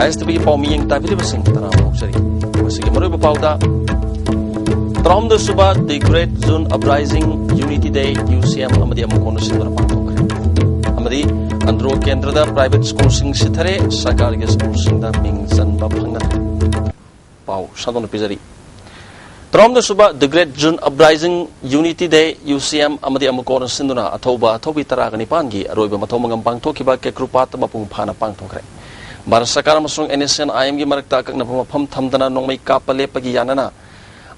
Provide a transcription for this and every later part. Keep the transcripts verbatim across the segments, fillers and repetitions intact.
ꯑꯥꯏ ꯑꯦꯁ T ꯚꯤꯒꯤ ꯄꯥꯎ ꯃꯤꯠꯌꯦꯡ ꯇꯥꯕꯤꯔꯤꯕꯁꯤꯡ ꯇꯔꯥꯝꯅ ꯑꯣꯛꯆꯔꯤ꯫ ꯃꯁꯤꯒꯤ ꯃꯔꯨꯑꯣꯏꯕ ꯄꯥꯎꯗ, ꯇꯔꯥꯍꯨꯝꯗꯣꯏ ꯁꯨꯕ The Great June Uprising, Unity Day, U C M ꯑꯃꯗꯤ ꯑꯃꯨꯀꯣꯟꯅ ꯁꯤꯟꯗꯨꯅ ꯄꯥꯡꯊꯣꯛꯈ꯭ꯔꯦ꯫ ꯑꯃꯗꯤ ꯑꯟꯗ꯭ꯔꯣ ꯀꯦꯟꯗ꯭ꯔꯗ private schoolꯁꯤꯡ ꯁꯤꯊꯔꯦ, ꯁꯔꯀꯥꯔꯒꯤ schoolꯁꯤꯡꯗ ꯃꯤꯡ ꯆꯟꯕ ꯐꯪꯅꯗ꯭ꯔꯦ꯫ ꯄꯥꯎ ꯁꯟꯗꯣꯛꯅ ꯄꯤꯖꯔꯤ꯫ ꯇꯔꯥꯍꯨꯝꯗꯣꯏ ꯁꯨꯕ The Great June Uprising, Unity Day, U C M ꯑꯃꯗꯤ ꯑꯃꯨꯀꯣꯟꯅ ꯁꯤꯟꯗꯨꯅ ꯑꯊꯧꯕ ꯑꯊꯧꯕꯤ ꯇꯔꯥꯒ ꯅꯤꯄꯥꯟꯒꯤ ꯑꯔꯣꯏꯕ ꯃꯊꯧ ꯃꯉꯝ ꯄꯥꯡꯊꯣꯛꯈꯤꯕ ꯀꯦꯀ꯭ꯔꯨꯄꯥꯠꯇ ꯃꯄꯨꯡ ꯐꯥꯅ ꯄꯥꯡꯊꯣꯛꯈ꯭ꯔꯦ꯫ ꯚꯥꯔꯠ ꯁꯔꯀꯥꯔ ꯑꯃꯁꯨꯡ ꯑꯦꯟ ꯑꯦꯁ ꯑꯦꯟ ꯑꯥꯏ ꯑꯦꯝꯒꯤ ꯃꯔꯛꯇ ꯑꯀꯛꯅꯕ ꯃꯐꯝ ꯊꯝꯗꯅ ꯅꯣꯡꯃꯩ ꯀꯥꯞꯄ ꯂꯦꯞꯄꯒꯤ ꯌꯥꯅꯅ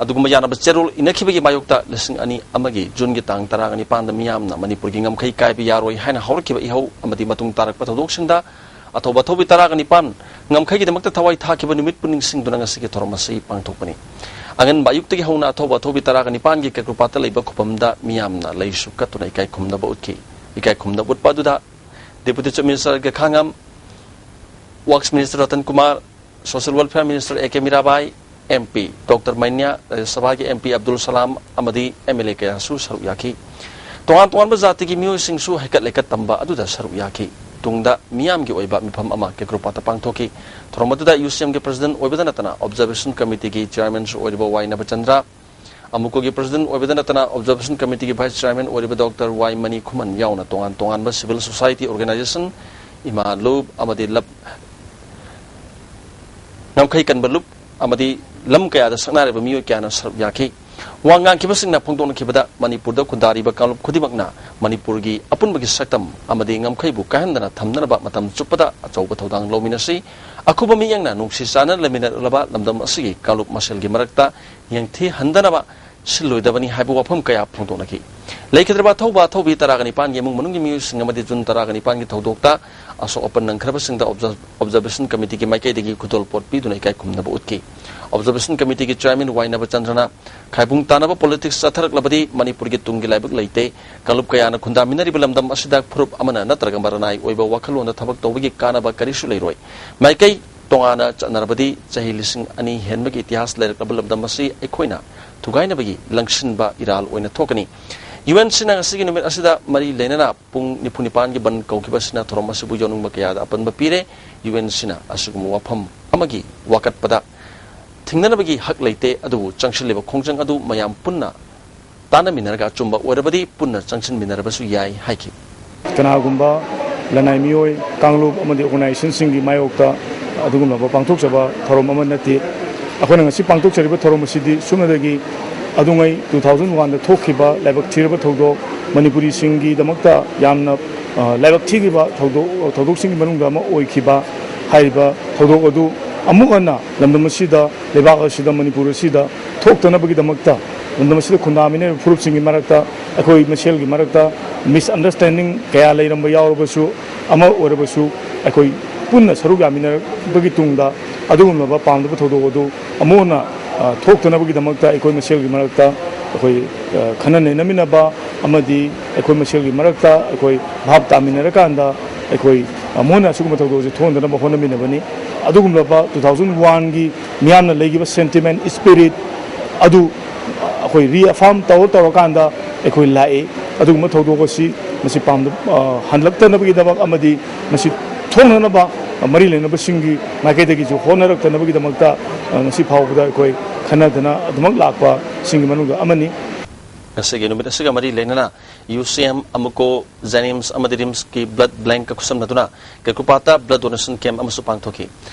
ꯑꯗꯨꯒꯨꯝꯕ ꯌꯥꯅꯕ ꯆꯦꯔꯣꯜ ꯏꯅꯈꯤꯕꯒꯤ ꯃꯥꯌꯣꯛꯇ ꯂꯤꯁꯤꯡ ꯑꯅꯤ ꯑꯃꯒꯤ ꯖꯨꯟꯒꯤ ꯇꯥꯡ ꯇꯔꯥꯒ ꯅꯤꯄꯥꯟꯗ ꯃꯤꯌꯥꯝꯅ ꯃꯅꯤꯄꯨꯔꯒꯤ ꯉꯝꯈꯩ ꯀꯥꯏꯕ ꯌꯥꯔꯣꯏ ꯍꯥꯏꯅ ꯍꯧꯔꯛꯈꯤꯕ ꯏꯍꯧ ꯑꯃꯗꯤ ꯃꯇꯨꯡ ꯇꯥꯔꯛꯄ ꯊꯧꯗꯣꯛꯁꯤꯡꯗ ꯑꯊꯧꯕ ꯑꯊꯧꯕꯤ ꯇꯔꯥꯒ ꯅꯤꯄꯥꯟ ꯉꯝꯈꯩꯒꯤꯗꯃꯛꯇ ꯊꯋꯥꯏ ꯊꯥꯈꯤꯕ ꯅꯨꯃꯤꯠꯄꯨ ꯅꯤꯡꯁꯤꯡꯗꯨꯅ ꯉꯁꯤꯒꯤ ꯊꯧꯔꯝ ꯑꯁꯤ ꯄꯥꯡꯊꯣꯛꯄꯅꯤ꯫ ꯑꯉꯟꯕ ꯑꯌꯨꯛꯇꯒꯤ ꯍꯧꯅ ꯑꯊꯧꯕ ꯑꯊꯧꯕꯤ ꯇꯔꯥꯒ ꯅꯤꯄꯥꯟꯒꯤ ꯀꯦꯀ꯭ꯔꯨꯄꯥꯠꯇ ꯂꯩꯕ ꯈꯨꯕꯝꯗ ꯃꯤꯌꯥꯝꯅ ꯂꯩꯁꯨ ꯀꯠꯇꯨꯅ ꯏꯀꯥꯏ ꯈꯨꯝꯅꯕ ꯎꯠꯈꯤ꯫ ꯏꯀꯥꯏ ꯈꯨꯝꯅꯕ ꯎꯠꯄ ꯑꯗꯨꯗ Deputy Chief Minister Gaikhangam, Works Minister Ratan Kumar, Social Welfare Minister A K Mirabai, M P doctor Meinya, Rajya ꯁꯚꯥꯒꯤ ꯑꯦꯝ ꯄꯤ ꯑꯕꯗꯨꯜ ꯁꯂꯥꯝ ꯑꯃꯗꯤ ꯑꯦꯝ ꯑꯦꯜ ꯑꯦ ꯀꯌꯥꯁꯨ ꯁꯔꯨꯛ ꯌꯥꯈꯤ꯫ ꯇꯣꯉꯥꯟ ꯇꯣꯉꯥꯟꯕ ꯖꯥꯇꯤꯒꯤ ꯃꯤꯑꯣꯏꯁꯤꯡꯁꯨ ꯍꯩꯀꯠ ꯂꯩꯀꯠ ꯇꯝꯕ ꯑꯗꯨꯗ ꯁꯔꯨꯛ ꯌꯥꯈꯤ꯫ ꯇꯨꯡꯗ ꯃꯤꯌꯥꯝꯒꯤ ꯑꯣꯏꯕ ꯃꯤꯐꯝ ꯑꯃ ꯀꯦꯀ꯭ꯔꯨꯄꯥꯠꯇ ꯄꯥꯡꯊꯣꯛꯈꯤ꯫ ꯊꯧꯔꯝ ꯑꯗꯨꯗ ꯌꯨ ꯁꯤ ꯑꯦꯝꯒꯤ President ꯑꯣꯏꯕꯗ ꯅꯠꯇꯅ Observation Committeeꯒꯤ Chairmanꯁꯨ ꯑꯣꯏꯔꯤꯕ ꯋꯥꯏ ꯅꯕꯆꯟꯗ꯭ꯔ, ꯑꯃꯨꯀꯣꯒꯤ President ꯑꯣꯏꯕꯗ ꯅꯠꯇꯅ Observation Committeeꯒꯤ Vice Chairman ꯑꯣꯏꯔꯤꯕ ꯗꯣꯛꯇꯔ ꯋꯥꯏ ꯃꯅꯤ ꯈꯨꯃꯟ ꯌꯥꯎꯅ ꯇꯣꯉꯥꯟ ꯇꯣꯉꯥꯟꯕ civil society organization, ꯏꯃꯥ ꯂꯨꯞ ꯑꯃꯗꯤ ꯂꯞ-, ꯉꯝꯈꯩ ꯀꯟꯕ ꯂꯨꯞ ꯑꯃꯗꯤ ꯂꯝ ꯀꯌꯥꯗ ꯁꯛꯅꯥꯏꯔꯕ ꯃꯤꯑꯣꯏ ꯀꯌꯥꯅ ꯁꯔꯨꯛ ꯌꯥꯈꯤ꯫ ꯋꯥ ꯉꯥꯡꯈꯤꯕꯁꯤꯡꯅ ꯐꯣꯡꯗꯣꯛꯅꯈꯤꯕꯗ ꯃꯅꯤꯄꯨꯔꯗ ꯈꯨꯟꯗꯥꯔꯤꯕ ꯀꯥꯡꯂꯨꯞ ꯈꯨꯗꯤꯡꯃꯛꯅ ꯃꯅꯤꯄꯨꯔꯒꯤ ꯑꯄꯨꯟꯕꯒꯤ ꯁꯛꯇꯝ ꯑꯃꯗꯤ ꯉꯝꯈꯩꯕꯨ ꯀꯥꯏꯍꯟꯗꯅ ꯊꯝꯅꯅꯕ ꯃꯇꯝ ꯆꯨꯞꯄꯗ ꯑꯆꯧꯕ ꯊꯧꯗꯥꯡ ꯂꯧꯃꯤꯟꯅꯁꯤ꯫ ꯑꯈꯨꯕ ꯃꯤꯠꯌꯦꯡꯅ ꯅꯨꯡꯁꯤ ꯆꯥꯟꯅꯅ ꯂꯩꯃꯤꯟꯅꯔꯛꯂꯕ ꯂꯝꯗꯝ ꯑꯁꯤꯒꯤ ꯀꯥꯡꯂꯨꯞ ꯃꯁꯦꯜꯒꯤ ꯃꯔꯛꯇ ꯌꯦꯡꯊꯤꯍꯟꯗꯅꯕ ꯁꯤꯜꯂꯣꯏꯗꯕꯅꯤ ꯍꯥꯏꯕ ꯋꯥꯐꯝ ꯀꯌꯥ ꯐꯣꯡꯗꯣꯛꯅꯈꯤ꯫ ꯂꯩꯈꯤꯗ꯭ꯔꯕ ꯑꯊꯧꯕ ꯑꯊꯧꯕꯤ ꯇꯔꯥꯒ ꯅꯤꯄꯥꯟꯒꯤ ꯏꯃꯨꯡ ꯃꯅꯨꯡꯒꯤ ꯃꯤꯑꯣꯏꯁꯤꯡ ꯑꯃꯗꯤ ꯖꯨꯟ ꯇꯔꯥꯒ ꯅꯤꯄꯥꯟꯒꯤ ꯊꯧꯗꯣꯛꯇ ꯑꯁꯣꯛ ꯑꯄꯟ ꯅꯪꯈ꯭ꯔꯕꯁꯤꯡꯗ Observation Committeeꯒꯤ ꯃꯥꯏꯀꯩꯗꯒꯤ ꯈꯨꯗꯣꯜꯄꯣꯠ ꯄꯤꯗꯨꯅ ꯏꯀꯥꯏ ꯈꯨꯝꯅꯕ ꯎꯠꯈꯤ꯫ Observation Committeeꯒꯤ Chairman ꯋꯥꯏ ꯅꯕꯆꯟꯗ꯭ꯔꯅ ꯈꯥꯏꯕꯨꯡ ꯇꯥꯅꯕ politics ꯆꯠꯊꯔꯛꯂꯕꯗꯤ ꯃꯅꯤꯄꯨꯔꯒꯤ ꯇꯨꯡꯒꯤ ꯂꯥꯏꯕꯛ ꯂꯩꯇꯦ꯫ ꯀꯥꯡꯂꯨꯞ ꯀꯌꯥꯅ ꯈꯨꯟꯗꯥꯃꯤꯟꯅꯔꯤꯕ ꯂꯝꯗꯝ ꯑꯁꯤꯗ ꯐꯨꯔꯨꯞ ꯑꯃꯅ ꯅꯠꯇ꯭ꯔꯒ ꯃꯔꯅꯥꯏ ꯑꯣꯏꯕ ꯋꯥꯈꯜꯂꯣꯟꯗ ꯊꯕꯛ ꯇꯧꯕꯒꯤ ꯀꯥꯟꯅꯕ ꯀꯔꯤꯁꯨ ꯂꯩꯔꯣꯏ꯫ ꯃꯥꯏꯀꯩ ꯇꯣꯉꯥꯟꯅ ꯆꯠꯅꯔꯕꯗꯤ ꯆꯍꯤ ꯂꯤꯁꯤꯡ ꯑꯅꯤ ꯍꯦꯟꯕꯒꯤ ꯏꯇꯤꯍꯥꯁ ꯂꯩꯔꯛꯂꯕ ꯂꯝꯗꯝ ꯑꯁꯤ ꯑꯩꯈꯣꯏꯅ ꯊꯨꯒꯥꯏꯅꯕꯒꯤ ꯂꯪꯁꯤꯟꯕ ꯏꯔꯥꯜ ꯑꯣꯏꯅ ꯊꯣꯛꯀꯅꯤ꯫ ꯌꯨ ꯑꯦꯟ ꯁꯤꯅ ꯉꯁꯤꯒꯤ ꯅꯨꯃꯤꯠ ꯑꯁꯤꯗ ꯃꯔꯤ ꯂꯩꯅꯅ ꯄꯨꯡ ꯅꯤꯐꯨ ꯅꯤꯄꯥꯟꯒꯤ ꯕꯟ ꯀꯧꯈꯤꯕ ꯑꯁꯤꯅ ꯊꯧꯔꯝ ꯑꯁꯤꯕꯨ ꯌꯥꯎꯅꯤꯡꯕ ꯀꯌꯥꯗ ꯑꯄꯟꯕ ꯄꯤꯔꯦ꯫ ꯌꯨ ꯑꯦꯟ ꯁꯤꯅ ꯑꯁꯤꯒꯨꯝꯕ ꯋꯥꯐꯝ ꯑꯃꯒꯤ ꯋꯥꯀꯠꯄꯗ ꯊꯤꯡꯅꯅꯕꯒꯤ ꯍꯛ ꯂꯩꯇꯦ, ꯑꯗꯨꯕꯨ ꯆꯪꯁꯤꯜꯂꯤꯕ ꯈꯣꯡꯖꯪ ꯑꯗꯨ ꯃꯌꯥꯝ ꯄꯨꯟꯅ ꯇꯥꯟꯅꯃꯤꯟꯅꯔꯒ ꯑꯆꯨꯝꯕ ꯑꯣꯏꯔꯕꯗꯤ ꯄꯨꯟꯅ ꯆꯪꯁꯤꯟꯃꯤꯟꯅꯔꯕꯁꯨ ꯌꯥꯏ ꯍꯥꯏꯈꯤ꯫ ꯀꯅꯥꯒꯨꯝꯕ ꯂꯅꯥꯏ ꯃꯤꯑꯣꯏ ꯀꯥꯡꯂꯨꯞ ꯑꯃꯗꯤ ꯑꯣꯔꯒꯅꯥꯏꯖꯦꯁꯟꯁꯤꯡꯒꯤ ꯃꯥꯌꯣꯛꯇ ꯑꯗꯨꯒꯨꯝꯂꯕ ꯄꯥꯡꯊꯣꯛꯆꯕ ꯊꯧꯔꯝ ꯑꯃ ꯅꯠꯇꯦ꯫ ꯑꯩꯈꯣꯏꯅ ꯉꯁꯤ ꯄꯥꯡꯊꯣꯛꯆꯔꯤꯕ ꯊꯧꯔꯝ ꯑꯁꯤꯗꯤ ꯁꯨꯞꯅꯗꯒꯤ ꯑꯗꯨꯉꯩ ꯇꯨ ꯊꯥꯎꯖꯟ ꯋꯥꯟꯗ ꯊꯣꯛꯈꯤꯕ ꯂꯥꯏꯕꯛ ꯊꯤꯔꯕ ꯊꯧꯗꯣꯛ, ꯃꯅꯤꯄꯨꯔꯤꯁꯤꯡꯒꯤꯗꯃꯛꯇ ꯌꯥꯝꯅ, ꯑ, ꯂꯥꯏꯕꯛ ꯊꯤꯈꯤꯕ ꯊꯧꯗꯣꯛ, ꯊꯧꯗꯣꯛꯁꯤꯡꯒꯤ ꯃꯅꯨꯡꯗ ꯑꯃ ꯑꯣꯏꯈꯤꯕ ꯍꯥꯏꯔꯤꯕ ꯊꯧꯗꯣꯛ ꯑꯗꯨ ꯑꯃꯨꯛ ꯍꯟꯅ ꯂꯝꯗꯝ ꯑꯁꯤꯗ, ꯂꯩꯕꯥꯛ ꯑꯁꯤꯗ, ꯃꯅꯤꯄꯨꯔ ꯑꯁꯤꯗ ꯊꯣꯛꯇꯅꯕꯒꯤꯗꯃꯛꯇ ꯂꯝꯗꯝ ꯑꯁꯤꯗ ꯈꯨꯟꯗꯥꯃꯤꯟꯅꯔꯤꯕ ꯐꯨꯔꯨꯞꯁꯤꯡꯒꯤ ꯃꯔꯛꯇ, ꯑꯩꯈꯣꯏ ꯃꯁꯦꯜꯒꯤ ꯃꯔꯛꯇ misunderstanding ꯀꯌꯥ ꯂꯩꯔꯝꯕ ꯌꯥꯎꯔꯕꯁꯨ, ꯑꯃ ꯑꯣꯏꯔꯕꯁꯨ, ꯑꯩꯈꯣꯏ ꯄꯨꯟꯅ ꯁꯔꯨꯛ ꯌꯥꯃꯤꯟꯅꯔꯛꯄꯒꯤ ꯇꯨꯡꯗ ꯑꯗꯨꯒꯨꯝꯂꯕ ꯄꯥꯝꯗꯕ ꯊꯧꯗꯣꯛ ꯑꯗꯨ ꯑꯃꯨꯛ ꯍꯟꯅ, ꯑ, ꯊꯣꯛꯇꯅꯕꯒꯤꯗꯃꯛꯇ ꯑꯩꯈꯣꯏ ꯃꯁꯦꯜꯒꯤ ꯃꯔꯛꯇ ꯑꯩꯈꯣꯏ, ꯑ, ꯈꯟꯅ ꯅꯩꯅꯃꯤꯟꯅꯕ ꯑꯃꯗꯤ ꯑꯩꯈꯣꯏ ꯃꯁꯦꯜꯒꯤ ꯃꯔꯛꯇ ꯑꯩꯈꯣꯏ ꯚꯥꯞ ꯇꯥꯃꯤꯟꯅꯔꯀꯥꯟꯗ ꯑꯩꯈꯣꯏ, ꯑ, ꯑꯃꯨꯛ ꯍꯟꯅ ꯑꯁꯤꯒꯨꯝꯕ ꯊꯧꯗꯣꯛ ꯑꯁꯤ ꯊꯣꯛꯍꯟꯗꯅꯕ ꯍꯣꯠꯅꯃꯤꯟꯅꯕꯅꯤ꯫ ꯑꯗꯨꯒꯨꯝꯂꯕ ꯇꯨ ꯊꯥꯎꯖꯟ ꯋꯥꯟꯒꯤ ꯃꯤꯌꯥꯝꯅ ꯂꯩꯈꯤꯕ sentiment, spirit ꯑꯗꯨ ꯑꯩꯈꯣꯏ reaffirm ꯇꯧꯔ ꯇꯧꯔꯀꯥꯟꯗ ꯑꯩꯈꯣꯏ ꯂꯥꯛꯏ꯫ ꯑꯗꯨꯒꯨꯝꯕ ꯊꯧꯗꯣꯛ ꯑꯁꯤ ꯃꯁꯤ ꯄꯥꯝꯗ-, ꯑ, ꯍꯜꯂꯛꯇꯅꯕꯒꯤꯗꯃꯛ ꯑꯃꯗꯤ ꯃꯁꯤ ꯊꯣꯛꯅꯅꯕ, ꯑ, ꯃꯔꯤ ꯂꯩꯅꯕꯁꯤꯡꯒꯤ ꯃꯥꯏꯀꯩꯗꯒꯤꯁꯨ ꯍꯣꯠꯅꯔꯛꯇꯅꯕꯒꯤꯗꯃꯛꯇ, ꯑ, ꯉꯁꯤ ꯐꯥꯎꯕꯗ ꯑꯩꯈꯣꯏ ꯈꯟꯅꯗꯅ ꯑꯗꯨꯃꯛ ꯂꯥꯛꯄꯁꯤꯡꯒꯤ ꯃꯅꯨꯡꯗ ꯑꯃꯅꯤ꯫ ꯉꯁꯤꯒꯤ ꯅꯨꯃꯤꯠ ꯑꯁꯤꯒ ꯃꯔꯤ ꯂꯩꯅꯅ ꯌꯨ ꯁꯤ ꯑꯦꯝ, ꯑꯃꯨꯀꯣ, ꯖꯦꯅꯤꯝꯁ ꯑꯃꯗꯤ ꯔꯤꯝꯁꯀꯤ blood bankꯀ ꯈꯨꯠꯁꯝꯅꯗꯨꯅ ꯀꯦꯀꯨꯄꯥꯠꯇ blood donation camp ꯑꯃꯁꯨ ꯄꯥꯡꯊꯣꯛꯈꯤ꯫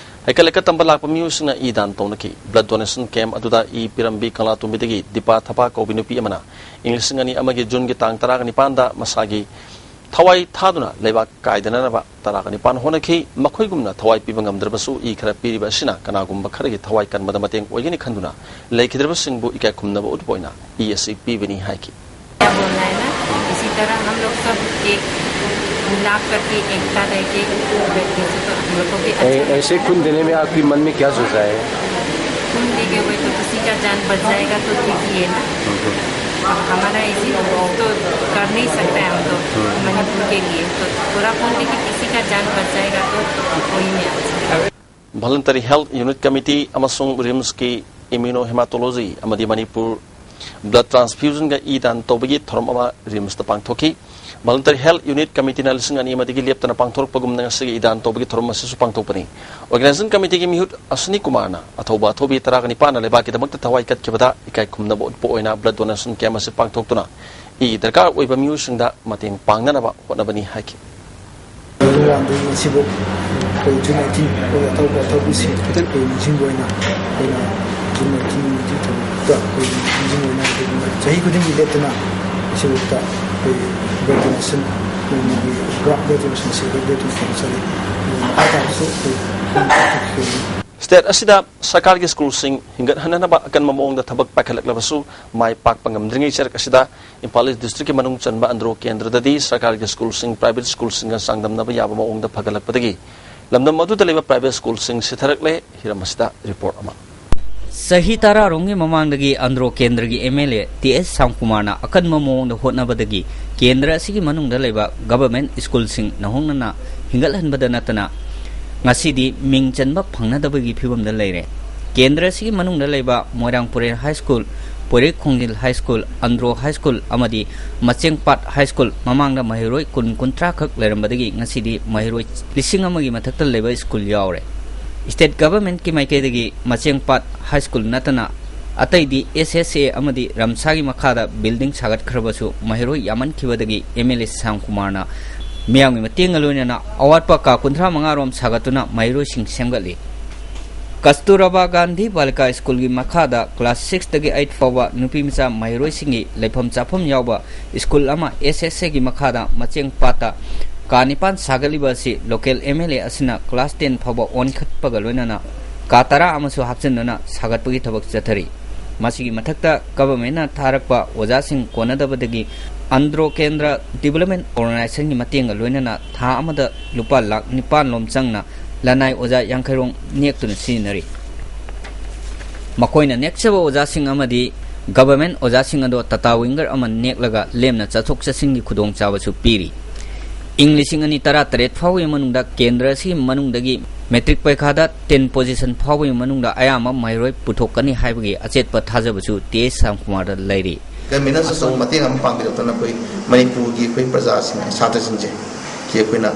ꯍꯩꯀꯠ ꯂꯩꯀꯠ ꯇꯝꯕ ꯂꯥꯛꯄ ꯃꯤꯑꯣꯏꯁꯤꯡꯅ ꯏ ꯗꯥꯟ ꯇꯧꯅꯈꯤ꯫ Blood donation camp ꯑꯗꯨꯗ ꯏ ꯄꯤꯔꯝꯕꯤ ꯀꯪꯂꯥꯇꯣꯝꯕꯤꯗꯒꯤ ꯗꯤꯄꯥ ꯊꯄꯥ ꯀꯧꯕꯤ ꯅꯨꯄꯤ ꯑꯃꯅ ꯏꯪ ꯂꯤꯁꯤꯡ ꯑꯅꯤ ꯑꯃꯒꯤ ꯖꯨꯟꯒꯤ ꯇꯥꯡ ꯇꯔꯥꯒ ꯅꯤꯄꯥꯟꯗ ꯃꯁꯥꯒꯤ ꯊꯋꯥꯏ ꯊꯥꯗꯨꯅ ꯂꯩꯕꯥꯛ ꯀꯥꯏꯗꯅꯅꯕ ꯇꯔꯥꯒ ꯅꯤꯄꯥꯟ ꯍꯣꯠꯅꯈꯤ꯫ ꯃꯈꯣꯏꯒꯨꯝꯅ ꯊꯋꯥꯏ ꯄꯤꯕ ꯉꯝꯗ꯭ꯔꯕꯁꯨ ꯏ ꯈꯔ ꯄꯤꯔꯤꯕ ꯑꯁꯤꯅ ꯀꯅꯥꯒꯨꯝꯕ ꯈꯔꯒꯤ ꯊꯋꯥꯏ ꯀꯟꯕꯗ ꯃꯇꯦꯡ ꯑꯣꯏꯒꯅꯤ ꯈꯟꯗꯨꯅ ꯂꯩꯈꯤꯗ꯭ꯔꯕꯁꯤꯡꯕꯨ ꯏꯀꯥꯏ ꯈꯨꯝꯅꯕ ꯎꯠꯄ ꯑꯣꯏꯅ ꯏ ꯑꯁꯤ ꯄꯤꯕꯅꯤ ꯍꯥꯏꯈꯤ꯫ क्या बोलना है ना, इसी तरह हम लोग सब एक मिलाप करके, एकता रह के बैठने से तो हम लोग को भी अच्छा ऐ-, ऐसे खून देने में आपके मन में क्या सोचा है? खून देके हुए तो किसी का जान बच जाएगा तो ठीक ही है ना। अब हमारा इसी तो कर नहीं सकता है हम तो मणिपुर के लिए, तो थोड़ा खून देके किसी का जान बच जाएगा तो वही में अच्छा है। Voluntary Health Unit Committee ꯑꯃꯁꯨꯡ ꯔꯤꯝꯁꯀꯤ Immunohematology ꯑꯃꯗꯤ ꯃꯅꯤꯄꯨꯔ Blood transfusionꯒ ꯏ ꯗꯥꯟ ꯇꯧꯕꯒꯤ ꯊꯧꯔꯝ ꯑꯃ RIMSꯇ ꯄꯥꯡꯊꯣꯛꯈꯤ꯫ Voluntary Health Unit Committeeꯅ ꯂꯤꯁꯤꯡ ꯑꯅꯤ ꯑꯃꯗꯒꯤ ꯂꯦꯞꯇꯅ ꯄꯥꯡꯊꯣꯔꯛꯄꯒꯨꯝꯅ ꯉꯁꯤꯒꯤ ꯏ ꯗꯥꯟ ꯇꯧꯕꯒꯤ ꯊꯧꯔꯝ ꯑꯁꯤꯁꯨ ꯄꯥꯡꯊꯣꯛꯄꯅꯤ꯫ Organizing Committeeꯒꯤ ꯃꯤꯍꯨꯠ ꯑꯁ꯭ꯋꯤꯅꯤ ꯀꯨꯃꯥꯔꯅ ꯑꯊꯧꯕ ꯑꯊꯧꯕꯤ ꯇꯔꯥꯒ ꯅꯤꯄꯥꯟꯅ ꯂꯩꯕꯥꯛꯀꯤꯗꯃꯛꯇ ꯊꯋꯥꯏ ꯀꯠꯈꯤꯕꯗ ꯏꯀꯥꯏ ꯈꯨꯝꯅꯕ ꯎꯠꯄ ꯑꯣꯏꯅ blood donation camp ꯑꯁꯤ ꯄꯥꯡꯊꯣꯛꯇꯨꯅ ꯏ ꯗꯔꯀꯥꯔ ꯑꯣꯏꯕ ꯃꯤꯑꯣꯏꯁꯤꯡꯗ ꯃꯇꯦꯡ ꯄꯥꯡꯅꯅꯕ ꯍꯣꯠꯅꯕꯅꯤ ꯍꯥꯏꯈꯤ꯫ ꯃꯃꯥꯡꯗꯒꯤ ꯉꯁꯤꯐꯥꯎ ꯑꯩꯈꯣꯏ June eighteen ꯑꯩꯈꯣꯏ ꯑꯊꯧꯕ ꯑꯊꯧꯕꯤꯁꯤꯡ ꯑꯩꯈꯣꯏ ꯅꯤꯡꯁꯤꯡꯕ ꯑꯣꯏꯅ ꯑꯩꯈꯣꯏꯅ June eighteen ꯅꯨꯃꯤꯠꯀꯤ ꯊꯧꯔꯝꯗ ꯑꯩꯈꯣꯏ ꯅꯤꯡꯁꯤꯡꯕ ꯑꯣꯏꯅ ꯑꯩꯈꯣꯏ ꯆꯍꯤ ꯈꯨꯗꯤꯡꯒꯤ ꯂꯦꯞꯇꯅ ꯉꯁꯤꯐꯥꯎꯗ ꯑꯩꯈꯣꯏ blood donation ꯅꯣꯡꯃꯒꯤ blood donationꯁꯦ ꯑꯩꯈꯣꯏ blood donation ꯆꯠꯂꯤ꯫ ꯑꯗꯨꯒ ꯃꯈꯥ ꯇꯥꯕꯁꯨ ꯑꯩꯈꯣꯏ ꯑꯗꯨꯝ ꯄꯥꯡꯊꯣꯛꯈꯤꯒꯅꯤ꯫ State ꯑꯁꯤꯗ ꯁꯔꯀꯥꯔꯒꯤ ꯁ꯭ꯀꯨꯜꯁꯤꯡ ꯍꯤꯡꯒꯠꯍꯟꯅꯅꯕ ꯑꯀꯟꯕ ꯃꯑꯣꯡꯗ ꯊꯕꯛ ꯄꯥꯏꯈꯠꯂꯛꯂꯕꯁꯨ ꯃꯥꯏ ꯄꯥꯛꯄ ꯉꯝꯗ꯭ꯔꯤꯉꯩ ꯆꯔꯛ ꯑꯁꯤꯗ ꯏꯝꯐꯥꯜ ꯏꯁ ꯗꯤꯁꯇ꯭ꯔꯤꯛꯀꯤ ꯃꯅꯨꯡ ꯆꯟꯕ ꯑꯟꯗ꯭ꯔꯣ ꯀꯦꯟꯗ꯭ꯔꯗꯗꯤ ꯁꯔꯀꯥꯔꯒꯤ ꯁ꯭ꯀꯨꯜꯁꯤꯡ ꯄ꯭ꯔꯥꯏꯚꯦꯠ ꯁ꯭ꯀꯨꯜꯁꯤꯡꯒ ꯆꯥꯡꯗꯝꯅꯕ ꯌꯥꯕ ꯃꯑꯣꯡꯗ ꯐꯒꯠꯂꯛꯄꯗꯒꯤ ꯂꯝꯗꯝ ꯑꯗꯨꯗ ꯂꯩꯕ ꯄ꯭ꯔꯥꯏꯚꯦꯠ ꯁ꯭ꯀꯨꯜꯁꯤꯡ ꯁꯤꯊꯔꯛꯂꯦ꯫ ꯍꯤꯔꯝ ꯑꯁꯤꯗ ꯔꯤꯄꯣꯔꯠ ꯑꯃ꯫ ꯆꯍꯤ ꯇꯔꯥꯔꯣꯝꯒꯤ ꯃꯃꯥꯡꯗꯒꯤ ꯑꯟꯗ꯭ꯔꯣ ꯀꯦꯟꯗ꯭ꯔꯒꯤ MLA T S ꯁ꯭ꯌꯥꯝꯀꯨꯃꯥꯔꯅ ꯑꯀꯟꯕ ꯃꯑꯣꯡꯗ ꯍꯣꯠꯅꯕꯗꯒꯤ ꯀꯦꯟꯗ꯭ꯔ ꯑꯁꯤꯒꯤ ꯃꯅꯨꯡꯗ ꯂꯩꯕ government ꯁ꯭ꯀꯨꯜꯁꯤꯡ ꯅꯧꯍꯧꯅꯅ ꯍꯤꯡꯒꯠꯍꯟꯕꯗ ꯅꯠꯇꯅ ꯉꯁꯤꯗꯤ ꯃꯤꯡ ꯆꯟꯕ ꯐꯪꯅꯗꯕꯒꯤ ꯐꯤꯕꯝꯗ ꯂꯩꯔꯦ꯫ ꯀꯦꯟꯗ꯭ꯔ ꯑꯁꯤꯒꯤ ꯃꯅꯨꯡꯗ ꯂꯩꯕ ꯃꯣꯏꯔꯥꯡ ꯄꯨꯔꯦꯜ High School, ꯄꯣꯏꯔꯩ ꯈꯣꯡꯖꯤꯜ High School, Andro High School ꯑꯃꯗꯤ ꯃꯆꯦꯡꯄꯥꯠ High School ꯃꯃꯥꯡꯗ ꯃꯍꯩꯔꯣꯏ ꯀꯨꯟ ꯀꯨꯟꯊ꯭ꯔꯥ ꯈꯛ ꯂꯩꯔꯝꯕꯗꯒꯤ ꯉꯁꯤꯗꯤ ꯃꯍꯩꯔꯣꯏ ꯂꯤꯁꯤꯡ ꯑꯃꯒꯤ ꯃꯊꯛꯇ ꯂꯩꯕ ꯁ꯭ꯀꯨꯜ ꯌꯥꯎꯔꯦ꯫ State governmentꯀꯤ ꯃꯥꯏꯀꯩꯗꯒꯤ ꯃꯆꯦꯡꯄꯥꯠ High School ꯅꯠꯇꯅ ꯑꯇꯩꯗꯤ SSA ꯑꯃꯗꯤ ꯔꯝꯁꯥꯒꯤ ꯃꯈꯥꯗ building ꯁꯥꯒꯠꯈ꯭ꯔꯕꯁꯨ ꯃꯍꯩꯔꯣꯏ ꯌꯥꯝꯃꯟꯈꯤꯕꯗꯒꯤ MLA ꯁ꯭ꯌꯥꯝꯀꯨꯃꯥꯔꯅ ꯃꯤꯌꯥꯝꯒꯤ ꯃꯇꯦꯡꯒ ꯂꯣꯏꯅꯅ ꯑꯋꯥꯠꯄ ꯀꯥ ꯀꯨꯟꯊ꯭ꯔꯥ ꯃꯉꯥ ꯔꯣꯝ ꯁꯥꯒꯠꯇꯨꯅ ꯃꯍꯩꯔꯣꯏꯁꯤꯡ ꯁꯦꯝꯒꯠꯂꯤ꯫ ꯀꯁꯇꯨꯔꯕꯥ ꯒꯥꯟꯙꯤ ꯕꯥꯂꯤꯀꯥ ꯁ꯭ꯀꯨꯜꯒꯤ ꯃꯈꯥꯗ class sixꯇꯒꯤ eight ꯐꯥꯎꯕ ꯅꯨꯄꯤ ꯃꯆꯥ ꯃꯍꯩꯔꯣꯏꯁꯤꯡꯒꯤ ꯂꯩꯐꯝ ꯆꯥꯐꯝ ꯌꯥꯎꯕ ꯁ꯭ꯀꯨꯜ ꯑꯃ SSAꯒꯤ ꯃꯈꯥꯗ ꯃꯆꯦꯡꯄꯥꯠꯇ ꯀꯥ ꯅꯤꯄꯥꯟ ꯁꯥꯒꯠꯂꯤꯕ ꯑꯁꯤ local MLA ꯑꯁꯤꯅ class ten ꯐꯥꯎꯕ ꯑꯣꯟꯈꯠꯄꯒ ꯂꯣꯏꯅꯅ ꯀꯥ ꯇꯔꯥ ꯑꯃꯁꯨ ꯍꯥꯞꯆꯤꯟꯗꯨꯅ ꯁꯥꯒꯠꯄꯒꯤ ꯊꯕꯛ ꯆꯠꯊꯔꯤ꯫ ꯃꯁꯤꯒꯤ ꯃꯊꯛꯇ governmentꯅ ꯊꯥꯔꯛꯄ ꯑꯣꯖꯥꯁꯤꯡ ꯀꯣꯟꯅꯗꯕꯗꯒꯤ ꯑꯟꯗ꯭ꯔꯣ ꯀꯦꯟꯗ꯭ꯔ Development Organizationꯒꯤ ꯃꯇꯦꯡꯒ ꯂꯣꯏꯅꯅ ꯊꯥ ꯑꯃꯗ ꯂꯨꯄꯥ ꯂꯥꯈ ꯅꯤꯄꯥꯟ ꯂꯣꯝ ꯆꯪꯅ ꯂꯅꯥꯏ ꯑꯣꯖꯥ ꯌꯥꯡꯈꯩ ꯔꯣꯝ ꯅꯦꯛꯇꯨꯅ ꯁꯤꯖꯤꯟꯅꯔꯤ꯫ ꯃꯈꯣꯏꯅ ꯅꯦꯛꯆꯕ ꯑꯣꯖꯥꯁꯤꯡ ꯑꯃꯗꯤ government ꯑꯣꯖꯥꯁꯤꯡ ꯑꯗꯣ Tata Winger ꯑꯃ ꯅꯦꯛꯂꯒ ꯂꯦꯝꯅ ꯆꯠꯊꯣꯛ ꯆꯠꯁꯤꯟꯒꯤ ꯈꯨꯗꯣꯡꯆꯥꯕꯁꯨ ꯄꯤꯔꯤ꯫ ꯏꯪ ꯂꯤꯁꯤꯡ ꯑꯅꯤ ꯇꯔꯥꯇꯔꯦꯠ ꯐꯥꯎꯕꯒꯤ ꯃꯅꯨꯡꯗ ꯀꯦꯟꯗ꯭ꯔ ꯑꯁꯤꯒꯤ ꯃꯅꯨꯡꯗꯒꯤ ꯃꯦꯇ꯭ꯔꯤꯛ ꯄꯩꯈꯥꯗ ꯇꯦꯟ ꯄꯣꯖꯤꯁꯟ ꯐꯥꯎꯕꯒꯤ ꯃꯅꯨꯡꯗ ꯑꯌꯥꯝꯕ ꯃꯍꯩꯔꯣꯏ ꯄꯨꯊꯣꯛꯀꯅꯤ ꯍꯥꯏꯕꯒꯤ ꯑꯆꯦꯠꯄ ꯊꯥꯖꯕꯁꯨ ꯇꯤ ꯑꯦꯁ ꯁ꯭ꯌꯥꯝꯀꯨꯃꯥꯔꯗ ꯂꯩꯔꯤ꯫ ꯒꯃꯦꯟꯅꯁꯨ ꯑꯆꯧꯕ ꯃꯇꯦꯡ ꯑꯃ ꯄꯥꯡꯕꯤꯔꯛꯇꯅ ꯑꯩꯈꯣꯏ ꯃꯅꯤꯄꯨꯔꯒꯤ ꯑꯩꯈꯣꯏ ꯄ꯭ꯔꯖꯥꯁꯤꯡ, ꯁꯥꯇ꯭ꯔꯁꯤꯡꯁꯦ ꯁꯤ ꯑꯩꯈꯣꯏꯅ